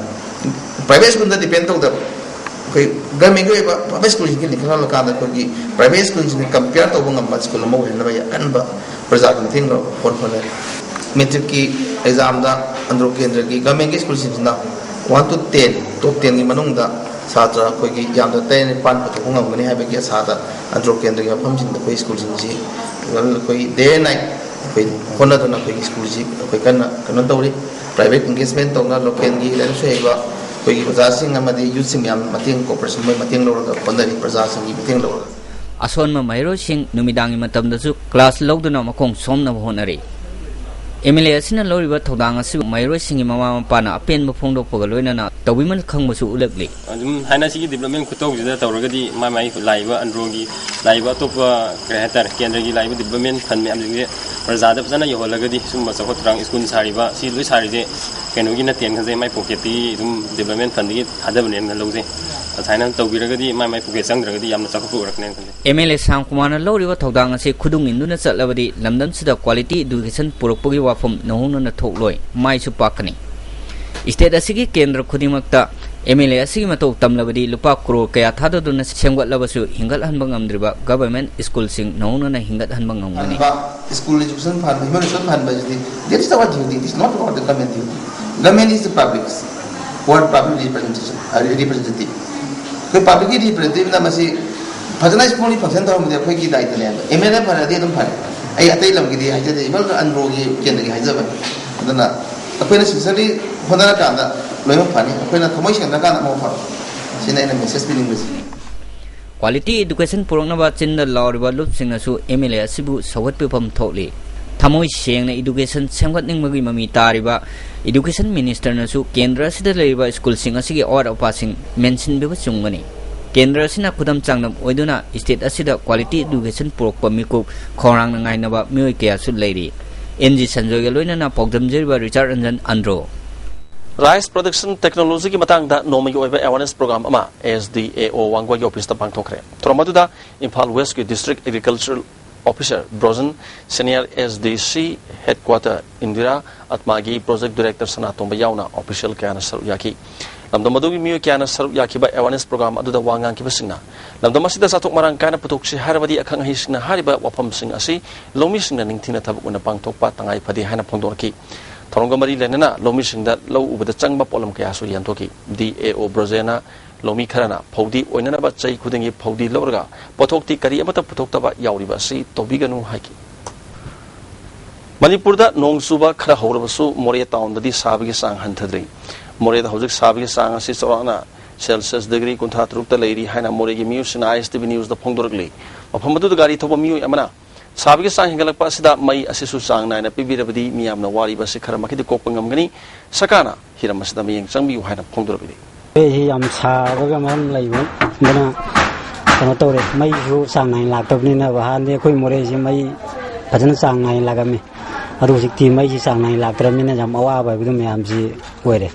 ꯄ꯭ꯔꯥꯏꯚꯦꯠ ꯁ꯭ꯀꯨꯜꯗ ꯗꯤꯄꯦꯟ ꯇꯧꯗꯕ, ꯑꯩꯈꯣꯏ ꯒꯃꯦꯟꯒꯤ ꯑꯣꯏꯕ ꯄ꯭ꯔꯥꯏꯚꯦꯠ ꯁ꯭ꯀꯨꯜꯁꯤꯡꯒꯤ ꯂꯤꯡꯈꯠꯍꯜꯂꯀꯥꯟꯗ ꯑꯩꯈꯣꯏꯒꯤ ꯄ꯭ꯔꯥꯏꯚꯦꯠ ꯁ꯭ꯀꯨꯜꯁꯤꯡꯒ ꯀꯝꯄꯤꯌꯔ ꯇꯧꯕ ꯉꯝꯕ ꯁ꯭ꯀꯨꯜ ꯑꯃ ꯑꯣꯏꯍꯟꯅꯕ ꯑꯀꯟꯕ ꯄ꯭ꯔꯖꯥꯒꯤ ꯃꯇꯦꯡ ꯂꯧ-, ꯍꯣꯠ-, ꯍꯣꯠꯅꯔꯤ꯫ ꯃꯦꯇ꯭ꯔꯤꯛꯀꯤ ꯑꯦꯛꯖꯥꯝꯗ ꯑꯟꯗ꯭ꯔꯣ ꯀꯦꯟꯗ꯭ꯔꯒꯤ ꯒꯃꯦꯟꯒꯤ ꯁ꯭ꯀꯨꯜꯁꯤꯡꯁꯤꯅ one to ten, ꯇꯣꯞ ꯇꯦꯟꯒꯤ ꯃꯅꯨꯡꯗ ꯁꯥꯇ꯭ꯔ ꯑꯩꯈꯣꯏꯒꯤ ꯌꯥꯝꯗ ꯇꯔꯦꯠ ꯅꯤꯄꯥꯟ ꯄꯨꯊꯣꯛꯄ ꯉꯝꯒꯅꯤ ꯍꯥꯏꯕꯒꯤ ꯑꯁꯥꯗ ꯑꯟꯗ꯭ꯔꯣ ꯀꯦꯟꯗ꯭ꯔꯒꯤ ꯃꯐꯝꯁꯤꯡꯗ ꯑꯩꯈꯣꯏ ꯁ꯭ꯀꯨꯜꯁꯤꯡꯁꯤ ꯑꯩꯈꯣꯏ day and night ꯑꯩꯈꯣꯏ ꯍꯣꯠꯅꯗꯨꯅ ꯑꯩꯈꯣꯏꯒꯤ ꯁ꯭ꯀꯨꯜꯁꯤ ꯑꯩꯈꯣꯏ ꯀꯟꯅ ꯀꯩꯅꯣ ꯇꯧꯔꯤ꯫ ꯄ꯭ꯔꯥꯏꯚꯦꯠ ꯑꯦꯡꯒꯦꯖꯃꯦꯟ ꯇꯧꯅ ꯂꯣꯀꯦꯜꯒꯤ ꯂꯥꯏꯔꯤꯛ ꯂꯥꯏꯁꯨ ꯍꯩꯕ ꯑꯩꯈꯣꯏꯒꯤ ꯑꯣꯖꯥꯁꯤꯡ ꯑꯃꯗꯤ ꯌꯨꯠꯁꯤꯡ ꯃꯌꯥꯝ ꯃꯇꯦꯡ, ꯀꯣꯑꯣꯄꯔꯦꯁꯟ, ꯃꯣꯏ ꯃꯇꯦꯡ ꯂꯧꯔꯒ ꯍꯣꯠꯅꯔꯤ, ꯄ꯭ꯔꯖꯥꯁꯤꯡꯒꯤ ꯃꯇꯦꯡ ꯂꯧꯔꯒ꯫ ꯑꯁꯣꯟꯕ ꯃꯍꯩꯔꯣꯏꯁꯤꯡ ꯅꯨꯃꯤꯗꯥꯡꯒꯤ ꯃꯇꯝꯗꯁꯨ ꯀ꯭ꯂꯥꯁ ꯂꯧꯗꯨꯅ ꯃꯈꯣꯡ ꯁꯣꯝꯅꯕ ꯍꯣꯠꯅꯔꯤ꯫ ꯑꯦꯝ ꯑꯦꯜ ꯑꯦ ꯑꯁꯤꯅ ꯂꯧꯔꯤꯕ ꯊꯧꯗꯥꯡ ꯑꯁꯤꯕꯨ ꯃꯍꯩꯔꯣꯏꯁꯤꯡꯒꯤ ꯃꯃꯥ ꯃꯄꯥꯅ ꯑꯄꯦꯟꯕ ꯐꯣꯡꯗꯣꯛꯄꯒ ꯂꯣꯏꯅꯅ ꯇꯧꯕꯤꯃꯜ ꯈꯪꯕꯁꯨ ꯎꯠꯂꯛꯂꯤ꯫ ꯑꯗꯨꯝ ꯍꯥꯏꯅ ꯁꯤꯒꯤ ꯗꯤꯕ꯭ꯂꯞꯃꯦꯟ ꯈꯨꯇꯧꯁꯤꯗ ꯇꯧꯔꯒꯗꯤ ꯃꯥꯏ ꯃꯥꯏ ꯂꯥꯛꯏꯕ ꯑꯟꯗ꯭ꯔꯣꯒꯤ ꯂꯥꯛꯏꯕ ꯑꯇꯣꯞꯄ ꯀꯔꯤ ꯍꯥꯏꯇꯥꯔꯦ, ꯀꯦꯟꯗ꯭ꯔꯒꯤ ꯂꯥꯛꯏꯕ ꯗꯤꯕ꯭ꯂꯞꯃꯦꯟ ꯐꯟ ꯃꯌꯥꯝꯁꯤꯡꯁꯦ ꯄ꯭ꯔꯖꯥꯗ ꯐꯖꯅ ꯌꯧꯍꯜꯂꯒꯗꯤ ꯁꯨꯝꯕ ꯆꯥꯎꯈꯠ ꯊꯧꯔꯥꯡ, ꯁ꯭ꯀꯨꯜ ꯁꯥꯔꯤꯕ ꯁꯤ ꯂꯣꯏ ꯁꯥꯔꯤꯁꯦ ꯀꯩꯅꯣꯒꯤ ꯅꯠꯇꯦꯅ ꯈꯟꯖꯩ, ꯃꯥꯏ ꯄꯣꯀꯦꯠꯇꯒꯤ ꯑꯗꯨꯝ ꯗꯤꯕ꯭ꯂꯞꯃꯦꯟ ꯐꯟꯗꯒꯤ ꯊꯥꯗꯕꯅꯦꯅ ꯂꯧꯖꯩ꯫ ꯑꯁꯨꯃꯥꯏꯅ ꯇꯧꯕꯤꯔꯒꯗꯤ ꯃꯥꯏ ꯃꯥꯏ ꯄꯣꯀꯦꯠ ꯆꯪꯗ꯭ꯔꯒꯗꯤ ꯌꯥꯝꯅ ꯆꯥꯎꯈꯠꯄ ꯑꯣꯏꯔꯛꯀꯅꯦꯅ ꯈꯟꯖꯩ꯫ ꯑꯦꯝ ꯑꯦꯜ ꯑꯦ ꯁ꯭ꯌꯥꯝꯀꯨꯃꯥꯔꯅ ꯂꯧꯔꯤꯕ ꯊꯧꯗꯥꯡ ꯑꯁꯤ ꯈꯨꯗꯨꯡ ꯏꯟꯗꯨꯅ ꯆꯠꯂꯕꯗꯤ ꯂꯝꯗꯝꯁꯤꯗ ꯀ꯭ꯋꯥꯂꯤꯇꯤ ꯏꯗꯨꯀꯦꯁꯟ ꯄꯨꯔꯛꯄꯒꯤ ꯋꯥꯐꯝ ꯅꯧꯍꯧꯅꯅ ꯊꯣꯛꯂꯣꯏ, ꯃꯥꯏꯁꯨ ꯄꯥꯛꯀꯅꯤ꯫ ꯁ꯭ꯇꯦꯠ ꯑꯁꯤꯒꯤ ꯀꯦꯟꯗ꯭ꯔ ꯈꯨꯗꯤꯡꯃꯛꯇ ꯑꯦꯝ ꯑꯦꯜ ꯑꯦ ꯑꯁꯤꯒꯤ ꯃꯇꯧ ꯇꯝꯂꯕꯗꯤ ꯂꯨꯄꯥ ꯀ꯭ꯔꯣꯔ ꯀꯌꯥ ꯊꯥꯗꯗꯨꯅ ꯁꯦꯝꯒꯠꯂꯕꯁꯨ ꯍꯤꯡꯒꯠꯍꯟꯕ ꯉꯝꯗ꯭ꯔꯤꯕ ꯒꯚꯔꯟꯃꯦꯟꯠ ꯁ꯭ꯀꯨꯜꯁꯤꯡ ꯅꯧꯍꯧꯅꯅ ꯍꯤꯡꯒꯠꯍꯟꯕ ꯉꯝꯒꯅꯤ꯫ ꯁ꯭ꯀꯨꯜ ꯏꯗꯨꯀꯦꯁꯟ ꯐꯍꯟꯕ, ꯍ꯭ꯌꯨꯃꯦꯟ ꯔꯤꯁꯣꯔꯁ ꯐꯍꯟꯕ ꯍꯥꯏꯁꯤꯗꯤ, that is our duty, it is not about the government duty. Government is the public, what public representation, uh, representative. ꯑꯩꯈꯣꯏ ꯄꯕ꯭ꯂꯤꯛꯀꯤ ꯔꯤꯄ꯭ꯔꯖꯦꯟꯇꯦꯇꯤꯚꯅ ꯃꯁꯤ ꯐꯖꯅ ꯁ꯭ꯀꯨꯜꯒꯤ ꯐꯪꯁꯟ ꯇꯧꯍꯟꯕꯗꯤ ꯑꯩꯈꯣꯏꯒꯤ ꯗꯥꯏꯇꯅꯦꯕ꯫ ꯑꯦꯝ ꯑꯦꯜ ꯑꯦ ꯐꯔꯗꯤ ꯑꯗꯨꯝ ꯐꯔꯦ꯫ ꯑꯩ ꯑꯇꯩ ꯂꯝꯒꯤꯗꯤ ꯍꯥꯏꯖꯗꯦ, ꯏꯚꯟ ꯑꯟꯗ꯭ꯔꯣꯒꯤ ꯀꯦꯟꯗ꯭ꯔꯒꯤ ꯍꯥꯏꯖꯕꯅꯤ꯫ ꯑꯗꯨꯅ ꯑꯩꯈꯣꯏꯅ ꯁꯤꯟꯁꯤꯌꯔꯂꯤ ꯍꯣꯠꯅꯔꯀꯥꯟꯗ ꯂꯣꯏꯅꯃꯛ ꯐꯅꯤ, ꯑꯩꯈꯣꯏꯅ ꯊꯃꯣꯏ ꯁꯦꯡꯅꯔꯀꯥꯟꯗ ꯑꯃꯨꯛ ꯐꯕ꯫ ꯁꯤꯅ ꯑꯩꯅ ꯃꯦꯁꯦꯖ ꯄꯤꯅꯤꯡꯕꯁꯦ꯫ ꯀ꯭ꯋꯥꯂꯤꯇꯤ ꯏꯗꯨꯀꯦꯁꯟ ꯄꯨꯔꯛꯅꯕ ꯆꯤꯟꯗ ꯂꯥꯎꯔꯤꯕ ꯂꯨꯞꯁꯤꯡꯅꯁꯨ ꯑꯦꯝ ꯑꯦꯜ ꯑꯦ ꯑꯁꯤꯕꯨ ꯁꯧꯒꯠꯄꯤꯐꯝ ꯊꯣꯛꯂꯤ꯫ ꯊꯃꯣꯏ ꯁꯦꯡꯅ ꯏꯗꯨꯀꯦꯁꯟ ꯁꯦꯝꯒꯠꯅꯤꯡꯕꯒꯤ ꯃꯃꯤ ꯇꯥꯔꯤꯕ ꯏꯗꯨꯀꯦꯁꯟ ꯃꯤꯅꯤꯁꯇꯔꯅꯁꯨ ꯀꯦꯟꯗ꯭ꯔ ꯑꯁꯤꯗ ꯂꯩꯔꯤꯕ ꯁ꯭ꯀꯨꯜꯁꯤꯡ ꯑꯁꯤꯒꯤ ꯑꯋꯥꯠ ꯑꯄꯥꯁꯤꯡ ꯃꯦꯟꯁꯤꯟꯕꯤꯕ ꯆꯨꯝꯒꯅꯤ꯫ ꯀꯦꯟꯗ꯭ꯔ ꯑꯁꯤꯅ ꯈꯨꯗꯝ ꯆꯥꯡꯗꯝ ꯑꯣꯏꯗꯨꯅ ꯁ꯭ꯇꯦꯠ ꯑꯁꯤꯗ ꯀ꯭ꯋꯥꯂꯤꯇꯤ ꯏꯗꯨꯀꯦꯁꯟ ꯄꯨꯔꯛꯄ ꯃꯤꯀꯨꯞ ꯈꯧꯔꯥꯡꯅ ꯉꯥꯏꯅꯕ ꯃꯤꯑꯣꯏ ꯀꯌꯥꯁꯨ ꯂꯩꯔꯤ꯫ ꯑꯦꯟ ꯖꯤ ꯁꯟꯖꯣꯏꯒ ꯂꯣꯏꯅꯅ ꯄꯥꯎꯗꯝꯖꯔꯤꯕ ꯔꯤꯆꯥꯔꯗ Ranjan, Andro. Rice Production Technology ꯒꯤ ꯃꯇꯥꯡꯗ ꯅꯣꯡꯃꯒꯤ ꯑꯣꯏꯕ awareness program ꯑꯃ S D A O ꯋꯥꯡꯒꯣꯏꯒꯤ office ꯇ ꯄꯥꯡꯊꯣꯛꯈ꯭ꯔꯦ꯫ ꯊꯧꯔꯝ ꯑꯗꯨꯗ ꯏꯝꯐꯥꯜ West ꯀꯤ District Agricultural Officer ꯕ꯭ꯔꯣꯖꯟ, Senior S D C Headquarter Indira, ꯑꯠꯃꯥꯒꯤ Project Director ꯁꯅꯥꯇꯣꯝꯕ ꯌꯥꯎꯅ official ꯀꯌꯥꯅ ꯁꯔꯨꯛ ꯌꯥꯈꯤ꯫ ꯂꯝꯗꯝ ꯑꯗꯨꯒꯤ ꯃꯤꯑꯣꯏ ꯀꯌꯥꯅ ꯁꯔꯨꯛ ꯌꯥꯈꯤꯕ awareness program ꯑꯗꯨꯗ ꯋꯥ ꯉꯥꯡꯈꯤꯕꯁꯤꯡꯅ, ꯂꯝꯗꯝ ꯑꯁꯤꯗ ꯆꯥꯊꯣꯛ ꯃꯔꯥꯡ ꯀꯥꯏꯅ ꯄꯨꯊꯣꯛꯁꯤ ꯍꯥꯏꯔꯕꯗꯤ ꯑꯈꯪ ꯑꯍꯩꯁꯤꯡꯅ ꯍꯥꯏꯔꯤꯕ ꯋꯥꯐꯝꯁꯤꯡ ꯑꯁꯤ ꯂꯧꯃꯤꯁꯤꯡꯅ ꯅꯤꯡꯊꯤꯅ ꯊꯕꯛ ꯑꯣꯏꯅ ꯄꯥꯡꯊꯣꯛꯄ ꯇꯉꯥꯏ ꯐꯗꯦ ꯍꯥꯏꯅ ꯐꯣꯡꯗꯣꯔꯛꯈꯤ꯫ ꯊꯧꯔꯝꯒ ꯃꯔꯤ ꯂꯩꯅꯅ ꯂꯧꯃꯤꯁꯤꯡꯗ ꯂꯧ ꯎꯕꯗ ꯆꯪꯕ ꯄꯣꯠꯂꯝ ꯀꯌꯥꯁꯨ ꯌꯦꯟꯊꯣꯛꯈꯤ꯫ D A O ꯕ꯭ꯔꯣꯖꯦꯅ ꯂꯧꯃꯤ ꯈꯔꯅ ꯐꯧꯗꯤ ꯑꯣꯏꯅꯅꯕ ꯆꯍꯤ ꯈꯨꯗꯤꯡꯒꯤ ꯐꯧꯗꯤ ꯂꯧꯔꯒ ꯄꯣꯠꯊꯣꯛꯇꯤ ꯀꯔꯤ ꯑꯃꯠꯇ ꯄꯨꯊꯣꯛꯇꯕ ꯌꯥꯎꯔꯤꯕ ꯑꯁꯤ ꯇꯧꯕꯤꯒꯅꯨ ꯍꯥꯏꯈꯤ꯫ ꯃꯅꯤꯄꯨꯔꯗ ꯅꯣꯡ ꯆꯨꯕ ꯈꯔ ꯍꯧꯔꯕꯁꯨ ꯃꯣꯔꯦ ꯇꯥꯎꯟꯗꯗꯤ ꯁꯥꯕꯒꯤ ꯆꯥꯡ ꯍꯟꯊꯗ꯭ꯔꯤ꯫ ꯃꯣꯔꯦꯗ ꯍꯧꯖꯤꯛ ꯁꯥꯕꯒꯤ ꯆꯥꯡ ꯑꯁꯤ ꯆꯥꯎꯔꯥꯛꯅ Celsius degree ꯀꯨꯟꯊ꯭ꯔꯥ ꯇꯔꯨꯛꯇ ꯂꯩꯔꯤ ꯍꯥꯏꯅ ꯃꯣꯔꯦꯒꯤ ꯃꯤꯑꯣꯏꯁꯤꯡꯅ I S T V news ꯗ ꯐꯣꯡꯗꯣꯔꯛꯂꯤ꯫ ꯃꯐꯝ ꯑꯗꯨꯗ ꯒꯥꯔꯤ ꯊꯧꯕ ꯃꯤꯑꯣꯏ ꯑꯃꯅ ꯁꯥꯕꯒꯤ ꯆꯥꯡ ꯍꯦꯟꯒꯠꯂꯛꯄ ꯑꯁꯤꯗ ꯃꯩ ꯑꯁꯤꯁꯨ ꯆꯥꯡ ꯅꯥꯏꯅ ꯄꯤꯕꯤꯔꯕꯗꯤ ꯃꯤꯌꯥꯝꯅ ꯋꯥꯔꯤꯕ ꯑꯁꯤ ꯈꯔ ꯃꯈꯩꯗꯤ ꯀꯣꯛꯄ ꯉꯝꯒꯅꯤ꯫ ꯁꯔꯀꯥꯔꯅ ꯍꯤꯔꯝ ꯑꯁꯤꯗ ꯃꯤꯠꯌꯦꯡ ꯆꯪꯕꯤꯌꯨ ꯍꯥꯏꯅ ꯐꯣꯡꯗꯣꯔꯛꯂꯤ꯫ ꯃꯣꯔꯦꯁꯤ ꯌꯥꯝ ꯁꯥꯕꯒ ꯃꯔꯝ ꯂꯩꯕꯅ ꯀꯩꯅꯣ ꯇꯧꯔꯦ, ꯃꯩꯁꯨ ꯆꯥꯡ ꯅꯥꯏꯅ ꯂꯥꯛꯇꯕꯅꯤꯅ ꯍꯥꯟꯅꯗꯤ ꯑꯩꯈꯣꯏ ꯃꯣꯔꯦꯁꯤ ꯃꯩ ꯐꯖꯅ ꯆꯥꯡ ꯅꯥꯏꯅ ꯂꯥꯛꯑꯝꯃꯤ꯫ ꯑꯗꯨ ꯍꯧꯖꯤꯛꯇꯤ ꯃꯩꯁꯤ ꯆꯥꯡ ꯅꯥꯏꯅ ꯂꯥꯛꯇ꯭ꯔꯕꯅꯤꯅ ꯌꯥꯝ ꯑꯋꯥꯕ ꯍꯥꯏꯕꯗꯨ ꯃꯌꯥꯝꯁꯤ ꯑꯣꯏꯔꯦ꯫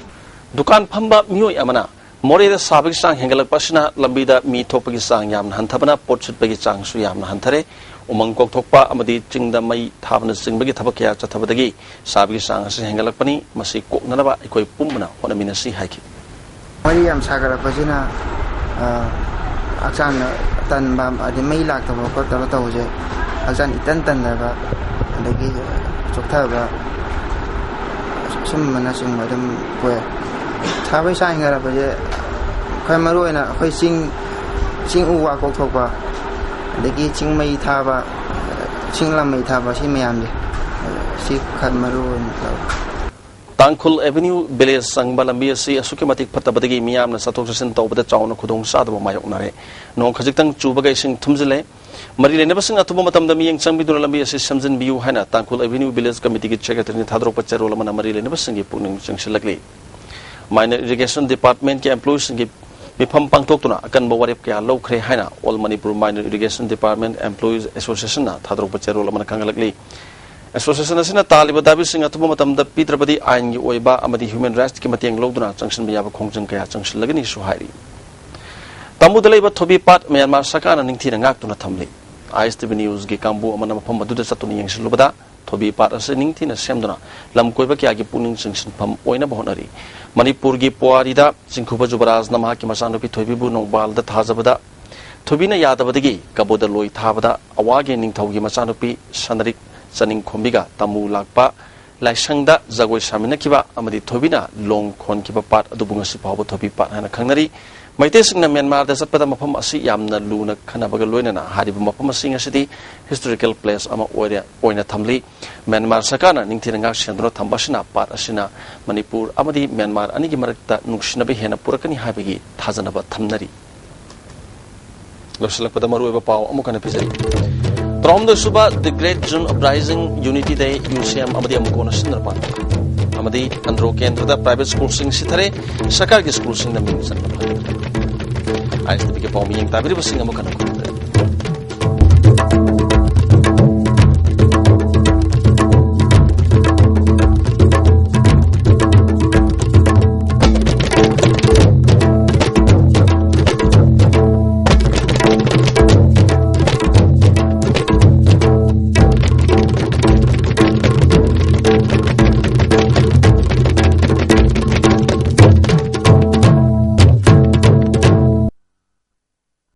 ꯗꯨꯀꯥꯟ ꯐꯝꯕ ꯃꯤꯑꯣꯏ ꯑꯃꯅ ꯃꯣꯔꯦꯗ ꯁꯥꯕꯒꯤ ꯆꯥꯡ ꯍꯦꯟꯒꯠꯂꯛꯄ ꯑꯁꯤꯅ ꯂꯝꯕꯤꯗ ꯃꯤ ꯊꯣꯛꯄꯒꯤ ꯆꯥꯡ ꯌꯥꯝꯅ ꯍꯟꯊꯕꯅ ꯄꯣꯠ ꯁꯤꯠꯄꯒꯤ ꯆꯥꯡꯁꯨ ꯌꯥꯝꯅ ꯍꯟꯊꯔꯦ꯫ ꯎꯃꯪ ꯀꯣꯛꯊꯣꯛꯄ ꯑꯃꯗꯤ ꯆꯤꯡꯗ ꯃꯩ ꯊꯥꯕꯅꯆꯤꯡꯕꯒꯤ ꯊꯕꯛ ꯀꯌꯥ ꯆꯠꯊꯕꯗꯒꯤ ꯁꯥꯕꯒꯤ ꯆꯥꯡ ꯑꯁꯤ ꯍꯦꯟꯒꯠꯂꯛꯄꯅꯤ꯫ ꯃꯁꯤ ꯀꯣꯛꯅꯅꯕ ꯑꯩꯈꯣꯏ ꯄꯨꯝꯅ ꯍꯣꯠꯅꯃꯤꯟꯅꯁꯤ ꯍꯥꯏꯈꯤ꯫ ꯃꯩ ꯌꯥꯝ ꯁꯥꯒꯠꯂꯛꯄꯁꯤꯅ, ꯑ, ꯍꯛꯆꯥꯡꯗ ꯇꯟꯕ, ꯑꯗꯩ ꯃꯩ ꯂꯥꯛꯇꯕ ꯈꯣꯠꯇꯕ ꯇꯧꯕꯁꯦ ꯍꯛꯆꯥꯡ ꯏꯇꯟ ꯇꯟꯗꯕ, ꯑꯗꯒꯤ ꯆꯣꯛꯊꯕ, ꯁꯨꯝꯕꯅꯆꯤꯡꯕ ꯑꯗꯨꯝ ꯄꯣꯛꯑꯦ꯫ ꯁꯥꯕꯒꯤ ꯆꯥꯡ ꯍꯦꯟꯒꯠꯂꯛꯄꯁꯦ ꯈ꯭ꯋꯥꯏ ꯃꯔꯨ ꯑꯣꯏꯅ ꯑꯩꯈꯣꯏ ꯆꯤꯡ, ꯆꯤꯡ ꯎ ꯋꯥ ꯀꯣꯛꯊꯣꯛꯄ, ꯑꯗꯒꯤ ꯆꯤꯡ ꯃꯩ ꯊꯥꯕ, ꯆꯤꯡ ꯂꯝ ꯃꯩ ꯊꯥꯕ, ꯁꯤ ꯃꯌꯥꯝꯁꯦ, ꯁꯤ ꯈꯔ ꯃꯔꯨ ꯑꯣꯏꯅ ꯇꯧꯋꯦ꯫ ꯇꯥꯡꯈꯨꯜ ꯑꯦꯚꯦꯅ꯭ꯌꯨ ꯚꯤꯂꯦꯖ ꯆꯪꯕ ꯂꯝꯕꯤ ꯑꯁꯤ ꯑꯁꯨꯛꯀꯤ ꯃꯇꯤꯛ ꯐꯠꯇꯕꯗꯒꯤ ꯃꯤꯌꯥꯝꯅ ꯆꯠꯊꯣꯛ ꯆꯠꯁꯤꯟ ꯇꯧꯕꯗ ꯆꯥꯎꯅ ꯈꯨꯗꯣꯡ ꯆꯥꯗꯕ ꯃꯥꯌꯣꯛꯅꯔꯦ꯫ ꯅꯣꯡ ꯈꯖꯤꯛꯇꯪ ꯆꯨꯕꯒ ꯏꯁꯤꯡ ꯊꯨꯝꯖꯤꯜꯂꯦ꯫ ꯃꯔꯤ ꯂꯩꯅꯕꯁꯤꯡ ꯑꯊꯨꯕ ꯃꯇꯝꯗ ꯃꯤꯠꯌꯦꯡ ꯆꯪꯕꯤꯗꯨꯅ ꯂꯝꯕꯤ ꯑꯁꯤ ꯁꯦꯝꯖꯤꯟꯕꯤꯌꯨ ꯍꯥꯏꯅ ꯇꯥꯡꯈꯨꯜ ꯑꯦꯚꯦꯅ꯭ꯌꯨ ꯚꯤꯂꯦꯖ ꯀꯃꯤꯇꯤꯒꯤ ꯁꯦꯀ꯭ꯔꯦꯇꯔꯤꯅ ꯊꯥꯗꯣꯔꯛꯄ ꯆꯦꯔꯣꯜ ꯑꯃꯅ ꯃꯔꯤ ꯂꯩꯅꯕꯁꯤꯡꯒꯤ ꯄꯨꯛꯅꯤꯡ ꯆꯤꯡꯁꯤꯜꯂꯛꯂꯤ꯫ Minor Irrigation Department ꯀꯤ employee ꯁꯤꯡꯒꯤ ꯃꯤꯐꯝ ꯄꯥꯡꯊꯣꯛꯇꯨꯅ ꯑꯀꯟꯕ ꯋꯥꯔꯦꯞ ꯀꯌꯥ ꯂꯧꯈ꯭ꯔꯦ ꯍꯥꯏꯅ All Manipur Minor Irrigation Department Employees Association ꯅ ꯊꯥꯗꯣꯔꯛꯄ ꯆꯦꯔꯣꯜ ꯑꯃꯅ ꯈꯪꯍꯜꯂꯛꯂꯤ꯫ ꯑꯦꯁꯣꯁꯤꯌꯦꯁꯟ ꯑꯁꯤꯅ ꯇꯥꯜꯂꯤꯕ ꯗꯥꯕꯤꯁꯤꯡ ꯑꯊꯨꯕ ꯃꯇꯝꯗ ꯄꯤꯗ꯭ꯔꯕꯗꯤ ꯑꯥꯏꯟꯒꯤ ꯑꯣꯏꯕ ꯑꯃꯗꯤ ꯍ꯭ꯌꯨꯃꯦꯟ ꯔꯥꯏꯠꯁꯀꯤ ꯃꯇꯦꯡ ꯂꯧꯗꯨꯅ ꯆꯪꯁꯤꯟꯕ ꯌꯥꯕ ꯈꯣꯡꯖꯪ ꯀꯌꯥ ꯆꯪꯁꯤꯜꯂꯒꯅꯤꯁꯨ ꯍꯥꯏꯔꯤ꯫ ꯇꯥꯃꯨꯗ ꯂꯩꯕ ꯊꯣꯏꯕꯤ ꯄꯥꯠ ꯃ꯭ꯌꯥꯟꯃꯥꯔ ꯁꯔꯀꯥꯔꯅ ꯅꯤꯡꯊꯤꯅ ꯉꯥꯛꯇꯨꯅ ꯊꯝꯂꯤ꯫ ꯑꯥꯏ ꯑꯦꯁ ꯇꯤ ꯚꯤ ꯅ꯭ꯌꯨꯁꯀꯤ ꯀꯥꯡꯕꯨ ꯑꯃꯅ ꯃꯐꯝ ꯑꯗꯨꯗ ꯆꯠꯇꯨꯅ ꯌꯦꯡꯁꯤꯜꯂꯨꯕꯗ, ꯊꯣꯏꯕꯤ ꯄꯥꯠ ꯑꯁꯤ ꯅꯤꯡꯊꯤꯅ ꯁꯦꯝꯗꯨꯅ ꯂꯝ ꯀꯣꯏꯕ ꯀꯌꯥꯒꯤ ꯄꯨꯛꯅꯤꯡ ꯆꯤꯡꯁꯤꯟꯐꯝ ꯑꯣꯏꯅꯕ ꯍꯣꯠꯅꯔꯤ꯫ ꯃꯅꯤꯄꯨꯔꯒꯤ ꯄꯨꯋꯥꯔꯤꯗ ꯆꯤꯡꯈꯨꯕ ꯖꯨꯕꯔꯥꯖꯅ ꯃꯍꯥꯛꯀꯤ ꯃꯆꯥꯅꯨꯄꯤ ꯊꯣꯏꯕꯤꯕꯨ ꯅꯣꯡꯕꯥꯜꯗ ꯊꯥꯖꯕꯗ, ꯊꯣꯏꯕꯤꯅ ꯌꯥꯗꯕꯗꯒꯤ ꯀꯕꯣꯗ ꯂꯣꯏ ꯊꯥꯕꯗ, ꯑꯋꯥꯒꯤ ꯅꯤꯡꯊꯧꯒꯤ ꯃꯆꯥꯅꯨꯄꯤ ꯁꯅꯔꯤꯛ ꯆꯅꯤꯡꯈꯣꯝꯕꯤꯒ ꯇꯥꯃꯨ ꯂꯥꯛꯄ ꯂꯥꯏꯁꯪꯗ ꯖꯒꯣꯏ ꯁꯥꯃꯤꯟꯅꯈꯤꯕ ꯑꯃꯗꯤ ꯊꯣꯏꯕꯤꯅ ꯂꯣꯡ ꯈꯣꯟꯈꯤꯕ ꯄꯥꯠ ꯑꯗꯨꯕꯨ ꯉꯁꯤ ꯐꯥꯎꯕ ꯊꯣꯏꯕꯤ ꯄꯥꯠ ꯍꯥꯏꯅ ꯈꯪꯅꯔꯤ꯫ ꯃꯩꯇꯩꯁꯤꯡꯅ ꯃ꯭ꯌꯥꯟꯃꯥꯔꯗ ꯆꯠꯄꯗ ꯃꯐꯝ ꯑꯁꯤ ꯌꯥꯝꯅ ꯂꯨꯅ ꯈꯟꯅꯕꯒ ꯂꯣꯏꯅꯅ ꯍꯥꯏꯔꯤꯕ ꯃꯐꯝ ꯑꯁꯤ ꯉꯁꯤꯗꯤ ꯍꯤꯁꯇꯣꯔꯤꯀꯦꯜ ꯄ꯭ꯂꯦꯁ ꯑꯃ ꯑꯣꯏꯔꯦ, ꯑꯣꯏꯅ ꯊꯝꯂꯤ꯫ ꯃ꯭ꯌꯥꯟꯃꯥꯔ ꯁꯔꯀꯥꯔꯅ ꯅꯤꯡꯊꯤꯅ ꯉꯥꯛ ꯁꯦꯟꯗꯨꯅ ꯊꯝꯕ ꯑꯁꯤꯅ ꯄꯥꯠ ꯑꯁꯤꯅ ꯃꯅꯤꯄꯨꯔ ꯑꯃꯗꯤ ꯃ꯭ꯌꯥꯟꯃꯥꯔ ꯑꯅꯤꯒꯤ ꯃꯔꯛꯇ ꯅꯨꯡꯁꯤꯅꯕ ꯍꯦꯟꯅ ꯄꯨꯔꯛꯀꯅꯤ ꯍꯥꯏꯕꯒꯤ ꯊꯥꯖꯅꯕ ꯊꯝꯅꯔꯤ꯫ ꯂꯣꯏꯁꯤꯜꯂꯛꯄꯗ ꯃꯔꯨꯑꯣꯏꯕ ꯄꯥꯎ ꯑꯃꯨꯛ ꯍꯟꯅ ꯄꯤꯖꯔꯤ꯫ ꯇꯔꯥꯍꯨꯝꯗꯣꯏ ꯁꯨꯕ The Great June Uprising, Unity Day, U C M ꯑꯃꯗꯤ ꯑꯃꯨꯛ ꯀꯣꯟꯅ ꯁꯤꯟꯅꯔꯛꯄ ꯑꯃꯗꯤ ꯑꯟꯗ꯭ꯔꯣ ꯀꯦꯟꯗ꯭ꯔꯗ ꯄ꯭ꯔꯥꯏꯚꯦꯠ ꯁ꯭ꯀꯨꯜꯁꯤꯡ ꯁꯤꯊꯔꯦ, ꯁꯔꯀꯥꯔꯒꯤ ꯁ꯭ꯀꯨꯜꯁꯤꯡꯅ ꯃꯤꯡ ꯆꯟꯕ ꯐꯪꯗ꯭ꯔꯦ꯫ ꯑꯥꯏ ꯑꯦꯁ ꯇꯤ ꯚꯤꯒꯤ ꯄꯥꯎ ꯃꯤꯠꯌꯦꯡ ꯇꯥꯕꯤꯔꯤꯕꯁꯤꯡ ꯑꯃꯨꯛ ꯍꯟꯅ ꯈꯨꯔꯨꯝꯖꯔꯤ꯫